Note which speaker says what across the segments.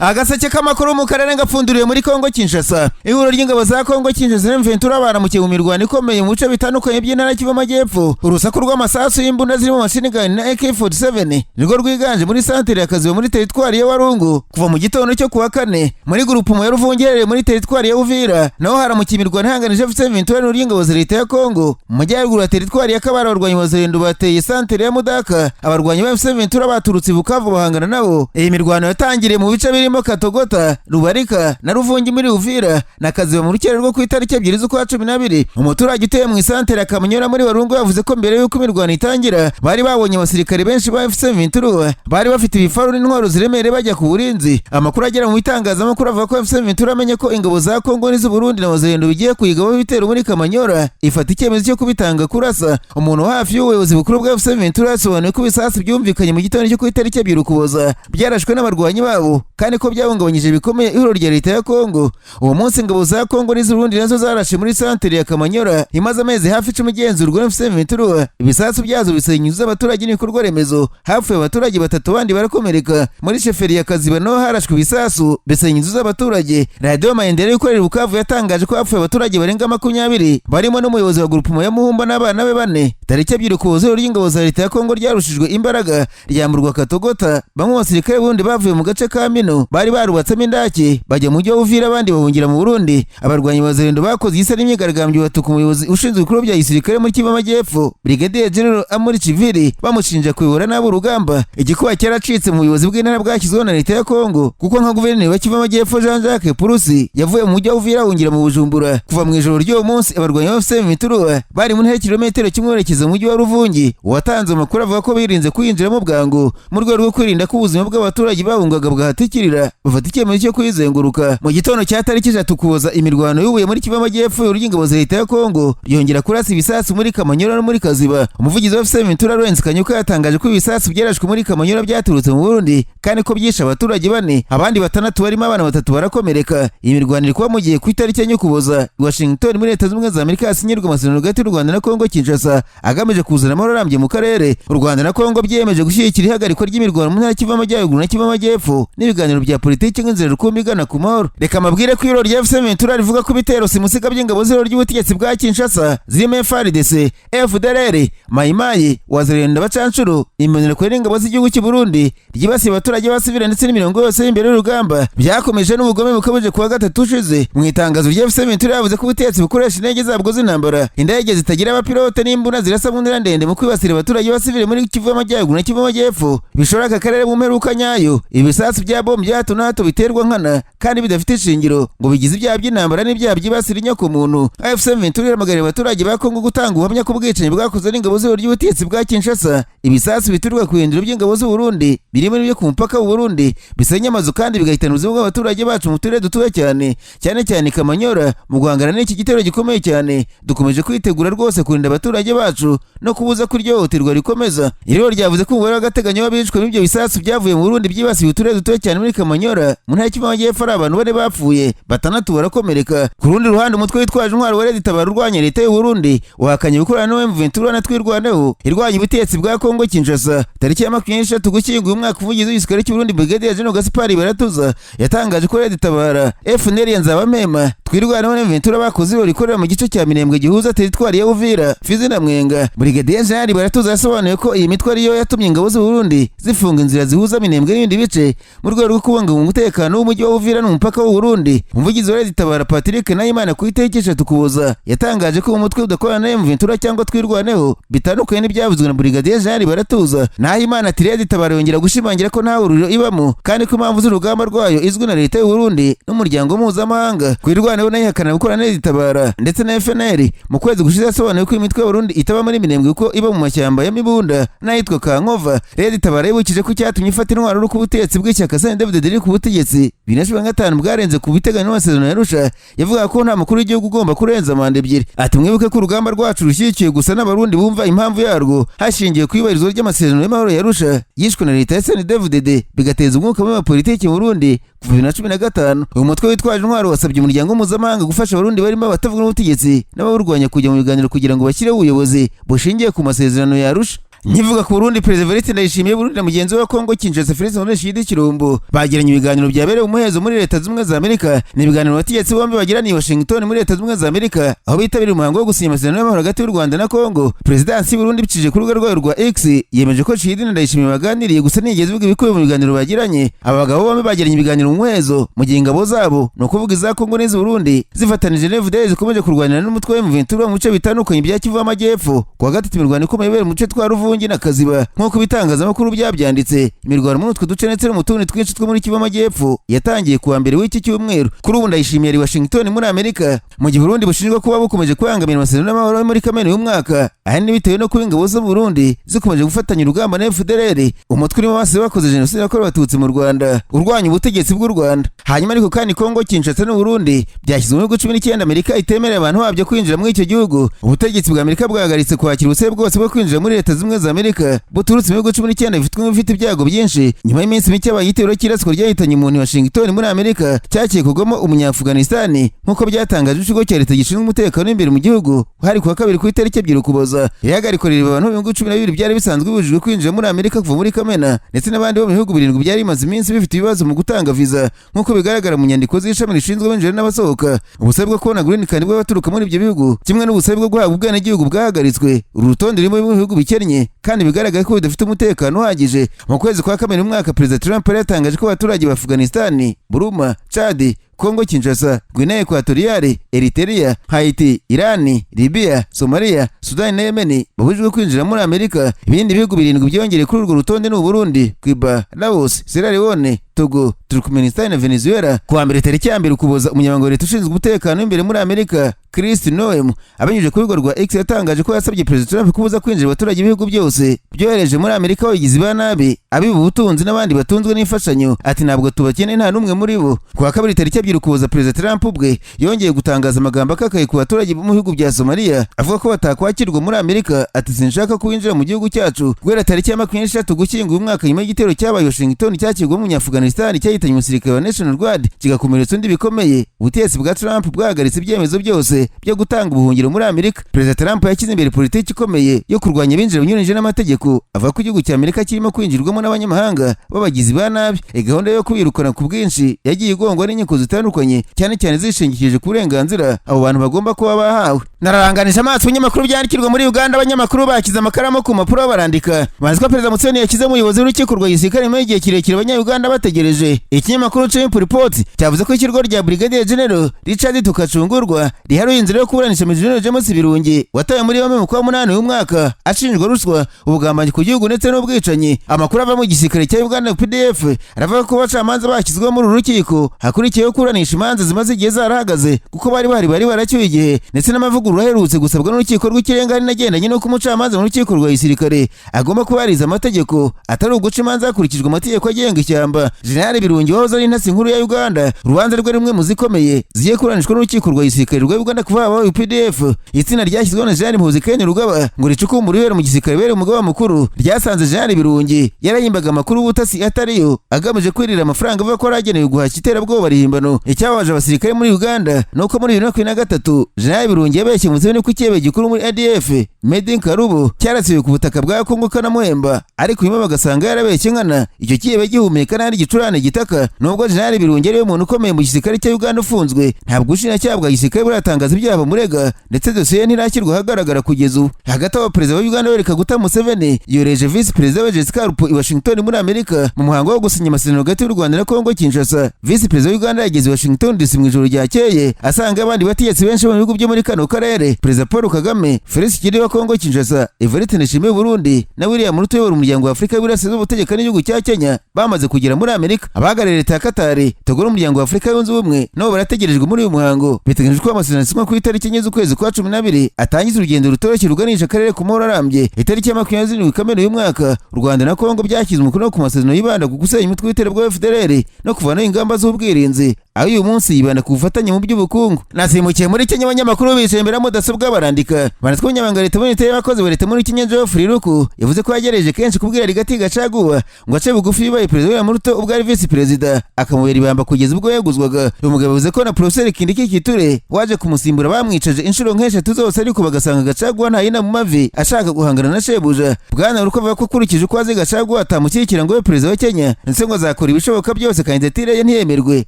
Speaker 1: Agaseke k'amakuru mu karere gapfunduriwe muri Kongo Kinshasa. Ihuriro ry'ingabo za Kongo Kinshasa na M23 baramukiye mu mirwano ikomeye mu bice bitandukanye by'intara Kivu Amajyepfo. Urusaku rw'amasasu y'imbunda zirimo machine gun na AK47 nirwo rwiganje muri santere ya Kaziba muri teritwari ya Walungu kuva mu gitondo cyo kuwa kane. Muri groupement ya Ruvungi iherereye muri teritwari ya Uvira naho haramukiye imirwano ihanganije AFC M23 n'ingabo za leta ya Kongo. Mu majyaruguru ya teritwari ya Kabare, abarwanyi ba Wazalendo bateye santere ya Mudaka. Abarwanyi ba AFC M23 baturutse i Bukavu bahangana nabo. Iyi mirwano yatangiriye mu bice birimo Katogota, Rubarika na Ruvungi muri Uvira na Kaziba mu rukera rwo ku itariki 2 z'ukwa 12. Umuturage utuye mu isantere ya Kamanyora muri Walungu yavuze ko mbere y'uko imirwano itangira bari babonye abasirikare benshi ba AFC M23 bari bafite ibifaru n'intwaro ziremereye bajya ku burinzi. Amakuru agera mu bitangazamakuru avuga ko AFC M23 amenye ko ingabo za Kongo n'iz'u Burundi na Wazalendo bigiye kuyigabaho ibitero muri Kamanyora, ifata icyemezo cyo kubitanga kurasa. Umuntu hafi y'ubuyobozi bukuru bwa AFC M23 yasobanuye ko ibisasu byumvikanye mu gitondo cyo ku itariki 2 Ukuboza byarashwe n'abarwanyi babo, kandi ko byahungabanyije bikomeye ihuriro rya leta ya Kongo. Uwo munsi ingabo za Kongo n'iz'u Burundi nazo zarashe muri santere ya Kamanyora imaze amezi hafi 10 igenzurwa na AFC M23. Ibisasu byazo bisenya inzu z'abaturage n'ibikorwa remezo, hapfuye abaturage batatu, abandi barakomereka. Muri sheferi ya Kaziba naho harashwe ibisasu bisenya inzu z'abaturage. Radiyo Maendeleo ikorera i Bukavu yatangaje ko hapfuye abaturage barenga 20, barimo n'umuyobozi wa groupement ya Muhumba n'abana be bane. Tariki 2 Ukuboza, ihuriro ry'ingabo za leta ya Kongo ryarushijwe imbaraga, ryamburwa Katogota. Bamwe mu basirikare bundi bavuye mu gace ka Mino bari barubatsemo indake bajya mu mujyi wa Uvira, abandi bahungira mu Burundi. Abarwanyi ba Wazalendo bakoze igisa n'imyigaragambyo, batuka umuyobozi ushinzwe ibikorwa bya gisirikare muri Kivu Amajyepfo, Brigadier General Amuri Chiviri, bamushinja kuyobora nabi urugamba. Igikuba cyaracitse mu buyobozi bw'intara bwashyizweho na leta ya Kongo, kuko nka guverineri wa Kivu Amajyepfo Jean Jacques Purusi yavuye mu mujyi wa Uvira ahungira mu Bujumbura. Kuva mu ijoro ry'uwo munsi abarwanyi ba AFC M23 bari mu ntera kilometero kimwe werekeza mu mujyi wa Ruvungi. Uwatanze amakuru avuga ko birinze kuyinjiramo bwangu mu rwego rwo kwirinda ko ubuzima bw'abaturage bahungaga bwahatikirira, bafata icyemezo cyo kuyizenguruka. Mu gitondo cya tariki 3 Ukuboza, imirwano yubuye muri Kivu Amajyepfo, y'ingabo za leta ya Kongo yongera kurasa ibisasu muri Kamanyora no muri Kaziba. Umuvugizi wa AFC M23 Lawrence Kanyuka yatangaje ko ibisasu byarashwe muri Kamanyora byaturutse mu Burundi, kandi ko byishe abaturage bane, abandi batandatu barimo abana batatu barakomereka. Iyi mirwano iri kuba mu gihe ku itariki 4 Ukuboza i Washington muri Leta Zunze Ubumwe za Amerika hasinyirwa amasezerano hagati y'u Rwanda na Kongo Kinshasa agamije kuzana amahoro arambye mu karere. U Rwanda na Kongo byiyemeje gushyigikira ihagarikwa ry'imirwano mu ntara Kivu Amajyaruguru na Kivu Amajyepfo n'ibiganiro bya politiki nk'inzira rukumbi igana ku mahoro. Reka amabwire ko ihuriro rya AFC M23 rivuga ko ibitero simusiga by'ingabo z'ihuriro ry'ubutegetsi bwa Kinshasa zirimo FARDC, FDLR, Mayimayi, Wazalendo, Abacanshuro, Imbonerakure n'ingabo z'igihugu cy'u Burundi ryibasiye abaturage b'abasivile ndetse n'imirongo yose y'imbere y'urugamba byakomeje n'ubugome bukomeje kuwa gatatu ushize. Mu itangazo rya AFC M23 yavuze ko ubutegetsi bukoresha indege zabwo z'intambara, indege zitagira abapilote n'imbunda zirasa mu ntera ndende mu kwibasira abaturage b'abasivile muri Kivu y'Amajyaruguru na Kivu y'Amajyepfo, bishora aka karere mu mperuka nyayo. Ibisasu bya bombe bya hato na hato biterwa nkana kandi bidafite ishingiro ngo bigize ibyaha by'intambara n'ibyaha byibasira inyokomuntu. AFC M23 irahamagarira abaturage ba Kongo gutanga ubuhamya ku bwicanyi bwakozwe n'ingabo z'ihuriro ry'ubutegetsi bwa Kinshasa. Ibisasu bituruka ku birindiro by'ingabo z'u Burundi birimo n'ibyo ku mupaka w'u Burundi bisenya amazu kandi bigahitana ubuzima bw'abaturage bacu mu turere dutuwe cyane cyane cyane Kamanyora. Mu guhangana n'iki gitero gikomeye cyane, dukomeje kwitegura rwose kurinda abaturage bacu no kubuza ko iryo hohoterwa rikomeza. Iriro ryavuze ko umubare w'agateganyo w'abishwe n'ibyo bisasu byavuye mu Burundi byibasiye uturere dutuwe cyane muri Kamanyora mu ntara y'Kivu Amajyepfo ari abantu bane bapfuye, batandatu barakomereka. Ku rundi ruhande, umutwe witwaje intwaro wa Red Tabara urwanya leta y'u Burundi wahakanye gukorana na M23 na Twirwaneho irwanya ubutegetsi bwa Kongo Kinshasa. Tariki ya 23 Ugushyingo uyu mwaka, umuvugizi w'igisirikare cy'u Burundi Brigadier General Gaspard Baratuza yatangaje ko Red Tabara, FNL ya Nzabamema, Twirwaneho na M23 bakoze ibirori ikorera mu gice cya Minembwe gihuza teritwari ya Uvira, Fizi na Mwenga. Brigadier General Baratuza yasobanuye ko iyi mitwe ariyo yatumye ingabo z'u Burundi zifunga inzira zihuza Minembwe n'ibindi bice mu rwego rwo kubungabunga umutekano w'umujyi wa Uvira n'umupaka w'u Burundi. Umuvugizi wa Red Tabara Patrick Nahimana ku itariki 3 Ukuboza yatangaje ko umutwe udakorana na M23 cyangwa Twirwaneho, bitandukanye n'ibyavuzwe na Brigadier General Baratuza. Nahimana ati Red Tabara yongera gushimangira ko nta huriro ibamo, kandi ko impamvu z'urugamba rwayo izwi na leta y'u Burundi n'umuryango mpuzamahanga. Twirwaneho nayo ihakana gukorana na Red Tabara ndetse na FNL. Mu kwezi gushize yasobanuye ko imitwe y'Abarundi itaba muri Minembwe kuko iba mu mashyamba ya Mibunda n'ahitwa Kankova. Red Tabara yibukije ko icyatumye ifata intwaro ari uko ubutegetsi bw'ishyaka CNDD-FDD riri ku butegetsi 2015 bwarenze ku biteganywa n'amasezerano ya Arusha yavuga ko nta mukuru w'igihugu ugomba kurenza manda ebyiri. Ati mwibuke ko urugamba rwacu rushyigikiwe gusa n'Abarundi bumva impamvu yarwo hashingiwe ku iyubahirizwa ry'amasezerano y'amahoro ya Arusha yishwe na leta ya CNDD-FDD, bigateza umwuka mubi wa politiki mu Burundi kuva 2015. Uyu mutwe witwaje intwaro wasabye umuryango mpuzamahanga gufasha Abarundi barimo abatavuga n'ubutegetsi n'abawurwanya kujya mu biganiro kugira ngo bashyireho ubuyobozi bushingiye ku masezerano ya Arusha. Nkivuga ku Burundi, Perezida Evariste Ndayishimiye Burundi na mugenzi we wa Kongo Kinshasa Felix Tshisekedi Tshilombo bagiranye ibiganiro byabereye umuhezo muri Leta Zunze Ubumwe za Amerika. Ni ibiganiro abategetsi bombi bagiraniye i Washington muri Leta Zunze Ubumwe za Amerika, aho bitabiriye umuhango wo gusinya amasezerano y'amahoro hagati y'u Rwanda na Kongo. Perezidansi y'u Burundi ibicishije ku rubuga rwayo rwa X yemeje ko Tshisekedi na Ndayishimiye baganiriye, gusa ntiyigeze ivuga ibikubiye mu biganiro bagiranye. Aba bagabo bombi bagiranye ibiganiro mu muhezo mu gihe ingabo zabo, ni ukuvuga iza Kongo n'iz'u Burundi, zifatanije na FDL zikomeje kurwanira n'umutwe wa M23 mu bice bitandukanye bya Kivu y'Amajyepfo. Kuwa gatatu imirwano ikomeye ibera mu duce twa Ruvungi na Kaziba, nk'uko ibitangazamakuru byabyanditse. Imirwano muri utwo duce ndetse no mu tundi twinshi two muri Kivu y'Amajyepfo yatangiye kuwa mbere w'iki cyumweru. Kuri ubu Ndayishimiye ari Washington muri Amerika, mu gihe Burundi bushinjwa kuba bukomeje kubangamira amasezerano y'amahoro yo muri Kamena y'umwaka, ahanini bitewe no kuba ingabo z'u Burundi zikomeje gufatanya urugamba na FDLR, umutwe urimo bose bakoze jenoside yakorewe Abatutsi mu Rwanda, urwanya ubutegetsi bw'u Rwanda. Hanyuma ariko kandi Kongo Kinshasa n'u Burundi byashyizwe mu bihugu 19 Amerika itemerera abantu babyo kwinjira muri icyo gihugu. Ubutegetsi bwa Amerika bwahagaritse kwakira ubusabe bwose bwo kwinjira muri Leta Zunze Ubumwe za Amerika buturutse mu bihugu 19 bifitwe nk'ibifite ibyago byinshi, nyuma y'iminsi mike habaye igitero cy'iraswa ryahitanye umuntu i Washington muri Amerika cyakekwagamo Umunyafuganisitani, nk'uko byatangajwe n'ikigo cya leta gishinzwe umutekano w'imbere mu gihugu. Hari kuwa kabiri ku itariki 2 Ukuboza. Ihagarikwa rireba abantu mu bihugu 12 byari bisanzwe bibujijwe kwinjira muri Amerika kuva muri Kamena, ndetse n'abandi bo mu bihugu birindwi byari bimaze iminsi bifite ibibazo mu gutanga viza, nk'uko bigaragara mu nyandiko z'ishami rishinzwe abinjira n'abasohoka. Ubusabe bwo kubona green card bw'abaturuka muri ibyo bihugu kimwe n'ubusabe bwo guhabwa ubwenegihugu bwahagaritswe. Uru rutonde rurimo bimwe mu bihugu bikennye kandi bigaragara ko bidafite umutekano uhagije. Mu kwezi kwa Kamena umwaka, Perezida Trump yari yatangaje ko abaturage ba Afghanistan, Buruma, Chad, Kongo Kinshasa, Guinea Equatoriale, Eritrea, Haiti, Iran, Libya, Somalia, Sudan na Yemen babujijwe kwinjira muri Amerika. Ibindi bihugu birindwi byongereye kuri urwo rutonde ni Uburundi, Cuba, Laos, Sierra Leone, Togo, Turkmenistan na Venezuela. Kuwa mbere tariki ya 1 Ukuboza, umunyamabanga wa leta ushinzwe umutekano w'imbere muri Amerika Kristi Noem abinyujije ku rubuga rwa X yatangaje ko yasabye Perezida Trump kubuza kwinjira abaturage b'ibihugu byose byohereje muri Amerika abagizi ba nabi, abiba ubutunzi n'abandi batunzwe n'imfashanyo. Ati: "Ntabwo tubakeneye, nta n'umwe muri bo." Kuwa kabiri tariki 2 Ukuboza, Perezida Trump ubwe yongeye gutangaza amagambo akakaye ku baturage bo mu bihugu bya Somalia, avuga ko batakwakirwa muri Amerika. Ati: "Sinshaka ko winjira mu gihugu cyacu." Guhera tariki ya 23 Ugushyingo uyu mwaka, nyuma y'igitero cyabaye Washington cyakirwamo Umunyaafghanistan cyahitanye umusirikare wa National Guard kigakomeretsa undi bikomeye, ubutegetsi bwa Trump bwahagaritse ibyemezo byose byo gutanga ubuhungiro muri Amerika. Perezida Trump yashyize imbere politiki ikomeye yo kurwanya abinjira binyuranyije n'amategeko, avuga ko igihugu cya Amerika kirimo kwinjirwamo n'abanyamahanga b'abagizi ba nabi. Gahunda yo kubirukana ku bwinshi yagiye igongwa n'inkiko zitandukanye, cyane cyane zishingikirije ku burenganzira abo bantu bagomba kuba bahawe. Nararanganije amaso ibinyamakuru byandikirwa muri Uganda, abanyamakuru bashyize amakaramu ku mpapuro barandika. Bazi ko Perezida Museveni yashyize umuyobozi w'urukiko rwa gisirikare nyuma y'igihe kirekire Abanyayuganda bategereje. Ikinyamakuru Chimp Report cyavuze ko ishyirwa rya Brigadier General Richard Tukacungurwa riharuye inzira yo kuburanisha Major General James Birungi, watawe muri yombi mu kwa munani uyu mwaka ashinjwa ruswa, ubugambanyi ku gihugu ndetse n'ubwicanyi. Amakuru ava mu gisirikare cya Uganda UPDF aravuga ko abacamanza bashyizweho muri uru rukiko hakurikiyeho kuburanisha imanza zimaze igihe zarahagaze kuko bari bahari bari baracyuye igihe, ndetse n'amavugurura aherutse gusabwa n'urukiko rw'ikirenga ari nagendanye n'uko umucamanza mu rukiko rwa gisirikare agomba kuba yarize amategeko, atari uguca imanza hakurikijwe amategeko agenga ishyamba. General Birungi wahoze ari intasi nkuru ya Uganda, urubanza rwe rumwe mu zikomeye zigiye kuburanishwa n'urukiko rwa gisirikare rwa Uganda kuva habaho UPDF. Itsinda ryashyizweho na General Muhoozi Kainerugaba ngo ricukumbure ibibera mu gisirikare bere umugaba mukuru ryasanze General Birungi yarahimbaga amakuru y'ubutasi atariyo, agamije kwirira amafaranga avuga ko yari agenewe guhashya iterabwoba rihimbano. Icyababaje abasirikare muri Uganda ni uko muri 2023 General Birungi yabeshye Museveni ko ikihebe gikuru muri ADF Meddie Karubo cyarasiwe ku butaka bwa Kongo kanamuhemba, ariko nyuma bagasanga yarabeshye nkana, icyo kihebe gihumeka n'andi gicurane gitaka. Nubwo General Birungi ariwe muntu ukomeye mu gisirikare cya Uganda ufunzwe, ntabwo ubushinjacyaha bwa gisirikare buratangaza ibyaha bamurega, ndetse dosiye ntirashyirwa ahagaragara kugeza ubu. Hagati aho, perezida wa Uganda Yoweri Kaguta Museveni yohereje visi perezida we Jessica Alupo i Washington muri Amerika mu muhango wo gusinya amasezerano hagati y'u Rwanda na Kongo Kinshasa. Visi perezida wa Uganda yageze i Washington DC mu ijoro ryakeye, asanga abandi bategetsi benshi bo mu bihugu byo muri kano karere: Perezida Paul Kagame, Felix Tshisekedi wa Kongo Kinshasa, Evariste Ndayishimiye Burundi na William Ruto uyobora umuryango wa Afurika y'Iburasirazuba utegeka n'igihugu cya Kenya bamaze kugera muri Amerika. Abahagarariye leta ya Katari, Togo n'umuryango wa Afurika yunze Ubumwe nabo barategerejwe muri uyu muhango. Biteganyijwe ko amasezerano asinywa ku itariki 4 z'ukwezi kwa 12, atangiza urugendo rutoroshye ruganisha akarere ku mahoro arambye. Itariki ya 27 Kamena uyu mwaka, u Rwanda na Kongo byashyize umukono ku masezerano yibanda ku gusenya umutwe w'iterabwoba FDLR no kuvanaho ingamba z'ubwirinzi. Aho uyu munsi yibanda ku bufatanye mu by'ubukungu. Nasimukiye muri Kenya, abanyamakuru bicaye imbere ya mudasobwa barandika. Banditswe umunyamabanga leta muri y'abakozi ba leta muri Kenya, Geoffrey Ruku, yavuze ko yagerageje kenshi kubwira Rigathi Gachagua ngo ace bugufi bibaye perezida William Ruto ubwo ari visi perezida, akamubera ibamba kugeza ubwo yeguzwaga. Uyu mugabo yavuze ko na Professor Kindiki Kithure waje kumusimbura bamwicaje inshuro nk'eshatu zose, ariko bagasanga Gachagua ntayina mu mavi ashaka guhangana na shebuja. Bwana Ruku avuga ko akurikije uko azi Gachagua atamushyigikira ngo abe perezida wa Kenya, ndetse ngo azakora ibishoboka byose kandidatire ye ntiyemerwe,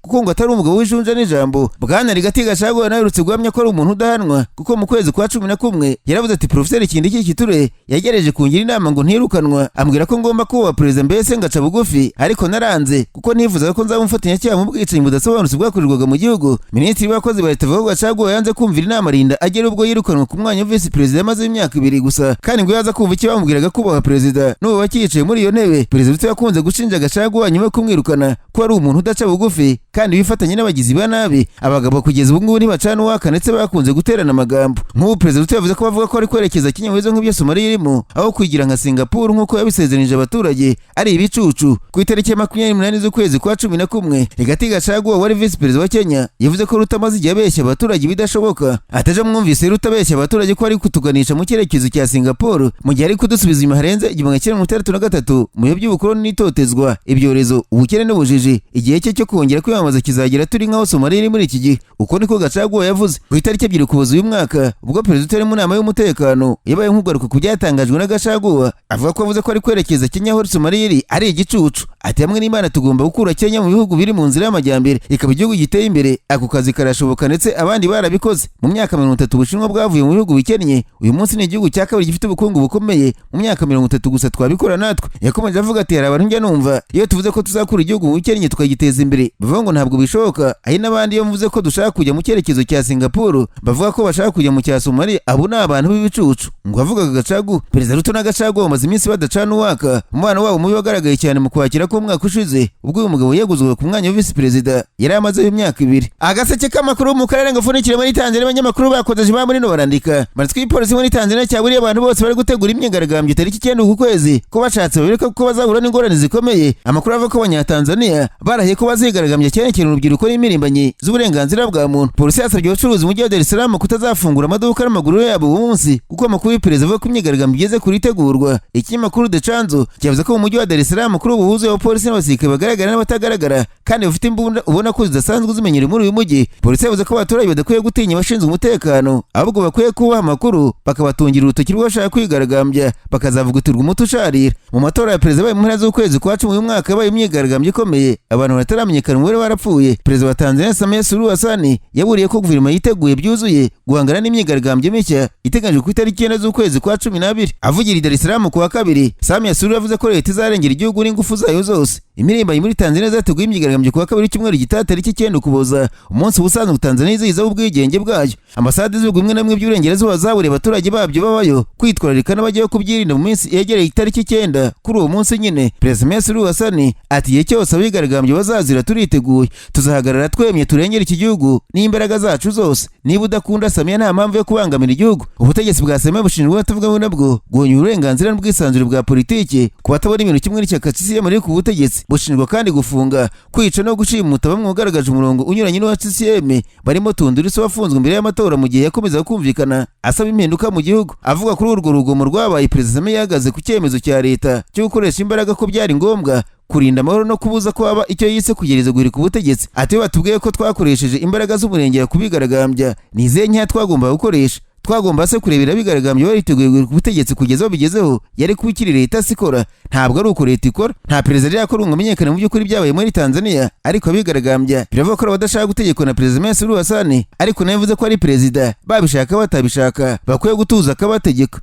Speaker 1: kuko ngo atari umugabo w'ijunja n'ijambo. Bwana Rigathi Gachagua nawe aherutse guhamya ko ari umuntu udahanwa, kuko mu kwezi kwa 11 yaravuze ati: "Professor Kindiki Kithure yagerageje kungira inama ngo ntirukanwa, ambwira ko ngomba kuba perezida, mbese ngaca bugufi, ariko naranze kuko nifuzaga ko nzaba umufatanyacyaha mu bwicanyi budasobanutse bwakorerwaga mu gihugu." Minisitiri w'abakozi ba leta avuga ko Gachagua yanze kumvira inama, arinda agera ubwo yirukanwa ku mwanya wa visi perezida yamaze imyaka 2 gusa, kandi ngo yaza kumva icyo bamubwiraga kubaha perezida n'ubu bakiyicaye muri iyo ntebe. Perezida Ruto yakunze gushinja Gachagua nyuma yo kumwirukana ko ari umuntu udaca bugufi kandi wifatanya n'abagizi ba nabi. Abagabo kugeza ubu ngubu ntibacana uwaka, ndetse bakunze guterana amagambo. Nk'ubu Perezida Ruto yavuze ko bavuga ko ari kwerekeza Kenya mu nk'ibyo Somalia irimo, aho kwigira nka Singapore nk'uko yabisezeranyije abaturage, ari ibicucu. Ku itariki ya 28 z'ukwezi kwa 11, Rigathi Gachagua wari visi perezida wa Kenya yavuze ko Ruto amaze igihe abeshya abaturage ibidashoboka. Ataje mwumvise Ruto abeshya abaturage ko ari kutuganisha mu cyerekezo cya Singapore, mu gihe ari kudusubiza inyuma harenze 1963 mu bihe by'ubukoloni n'itotezwa, ibyorezo, ubukene n'ubujiji. Igihe cye cyo kongera kwiyamamaza kizagera turi nk'aho Somalia iri muri iki gihe. Uko niko Gachagua yavuze. Ku itariki 2 Ukuboza uyu mwaka, ubwo perezida ari mu nama y'umutekano, yabaye nk'ugaruka ku byatangajwe na Gachagua, avuga ko avuze ko ari kwerekeza Kenya aho Somalia iri ari igicucu. Ati: "Hamwe n'Imana tugomba gukura Kenya mu bihugu biri mu nzira y'amajyambere ikaba igihugu giteye imbere. Ako kazi karashoboka, ndetse abandi barabikoze. Mu myaka 30 Ubushinwa bwavuye mu bihugu bikennye, uyu munsi ni igihugu cya kabiri gifite ubukungu bukomeye. Mu myaka 30 gusa twabikora natwe." Yakomeje avuga ati: "Hari abantu njya numva iyo tuvuze ko tuzakura igihugu mu bukennye tukagiteza imbere, bavuga ngo ntabwo bishoboka. Hari n'abandi iyo mvuze ko dushaka kujya mu cyerekezo cya Singapore bavuga ko bashaka kujya mu cya Somalia. Abo ni abantu b'ibicucu." Ngo avugaga Gachagua. Perezida Ruto na Gachagua bamaze iminsi badacana uwaka. Umubano wabo mubi wagaragaye cyane mu kwakira k'umwaka ushize, ubwo uyu mugabo yeguzwaga ku mwanya wa visi perezida yari amazeho imyaka 2. Agaseke k'amakuru mu karere gafunikire muri Tanzania, abanyamakuru bakozeje ba muri no barandika banditswe ipolisi muri Tanzania cyaburiye abantu bose bari gutegura imyigaragambyo tariki 9 uku kwezi ko bashatse babireka, kuko bazahura n'ingorane zikomeye. Amakuru avuga ko Abanyatanzania barahiye ko bazigaragambya, cyane cyane urubyiruko n'impirimbanyi z'uburenganzira bwa muntu. Polisi yasabye abacuruzi mu mujyi wa Dar es Salaam kutazafungura amaduka n'amaguriro yabo uwo munsi, kuko amakuru y'iperereza avuga ko imyigaragambyo igeze kuri itegurwa. Ikinyamakuru The Chanzo cyavuze ko mu mujyi wa Dar es Salaam kuri ubu huzuye abapolisi n'abasirikare bagaragara n'abatagaragara, kandi bafite imbunda ubona ko zidasanzwe zimenyerewe muri uyu mujyi. Polisi yavuze ko abaturage badakwiye gutinya abashinzwe umutekano, ahubwo bakwiye kubaha amakuru bakabatungira urutoki rw'abashaka kwigaragambya, bakazavugutirwa umuti usharira. Mu matora ya perezida yabaye mu mpera z'ukwezi kwa cumi uyu mwaka, yabaye imyigaragambyo ikomeye, abantu bataramenyekana umubare barapfuye. Perezida wa Tanzania Samia Suluhu Hassan yaburiye ko guverinoma yiteguye byuzuye guhangana n'imyigaragambyo mishya iteganyijwe ku itariki 9 z'ukwezi kwa 12. Avugira i Dar es Salaam ku wa kabiri, Samia Suluhu yavuze ko leta izarengera igihugu n'ingufu zayo zose. Impirimbanyi muri Tanzania zateguye imyigaragambyo ku wa kabiri w'icyumweru gitaha, tariki 9 Ukuboza, umunsi ubusanzwe Tanzania yizihizaho ubwigenge bwayo. Ambasade z'ibihugu bimwe na bimwe by'uburengerazuba zaburiye abaturage babyo babayo kwitwararika n'abajyayo kubyirinda mu minsi yegereye itariki 9. Kuri uwo munsi nyine, Perezida Samia Suluhu Hassan ati: "Igihe cyose abigaragambyo bazazira turiteguye, tuzahagarara twemye turengere iki gihugu n'imbaraga zacu zose. Niba udakunda Samia, nta mpamvu yo kubangamira igihugu." Ubutegetsi bwa Samia bushinjwa batavuga rumwe nabwo guhonya uburenganzira n'ubwisanzure bwa politiki ku batabona ibintu kimwe n'ishyaka CCM riri ku butegetsi. Bushinjwa kandi gufunga, kwica no gushimuta bamwe ugaragaje umurongo unyuranye n'uwa CCM, barimo Tundu Lissu wafunzwe mbere y'amatora mu gihe yakomezaga kumvikana asaba impinduka mu gihugu. Avuga kuri urwo rugomo rwabaye, Perezida Samia yahagaze ku cyemezo cya leta cyo gukoresha imbaraga, ko byari ngombwa kurinda amahoro no kubuza ko haba icyo yise kugereza guhirika ubutegetsi. Ati: "Batubwiye ko twakoresheje imbaraga z'umurengera kubigaragambya, ni izihe nkeya twagombaga gukoresha? Twagomba se kurebera abigaragambya bariteguye guhirika ubutegetsi kugeza aho bigezeho? Yari kuba ikiri leta sikora? Ntabwo ari uko leta ikora." Nta perezida yakora ngo amenyekane mu by'ukuri byabaye muri Tanzania, ariko abigaragambya biravuga ko abadashaka gutegekwa na Perezida Samia Suluhu Hassan, ariko nawe yavuze ko ari perezida, babishaka batabishaka bakwiye gutuza akabategeka.